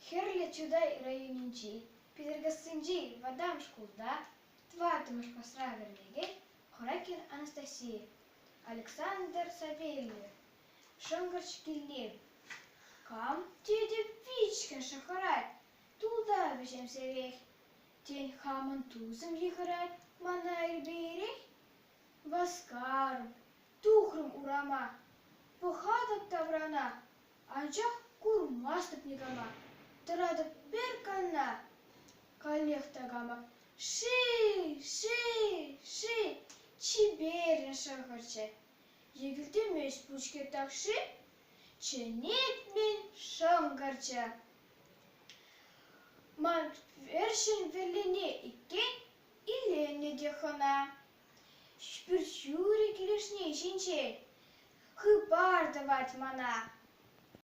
Хӗрлӗ Чутай районӗнчи Питӗркассинчи вӑтам шкулта тӑваттӑмӗш класра вӗренекен Хоракин Анастасия, Александр Савельев, Шӑнкӑрч килни. Кам тетӗп вичкӗн шӑхӑрать, тулта вӗҫӗмсӗрех. Тен, хамӑн тусӑм йыхӑрать мана ирпе ирех? Васкарӑм, тухрӑм урама, пӑхатӑп таврана, анчах курмастӑп никама. Тӑратӑп пӗр кана. Каллех такама ши! ши! ши! чиперрӗн шӑхӑрчӗ. Йӗкӗлтемест пуҫ-ҫке тахши, чӗнет-мӗн шӑнкӑрчӑ. Ман вӗрҫӗн вӗллине иккен иленнӗ те хӑна. Пӳрт ҫурӗ килӗшни ҫинчен хыпар тӑвать мана.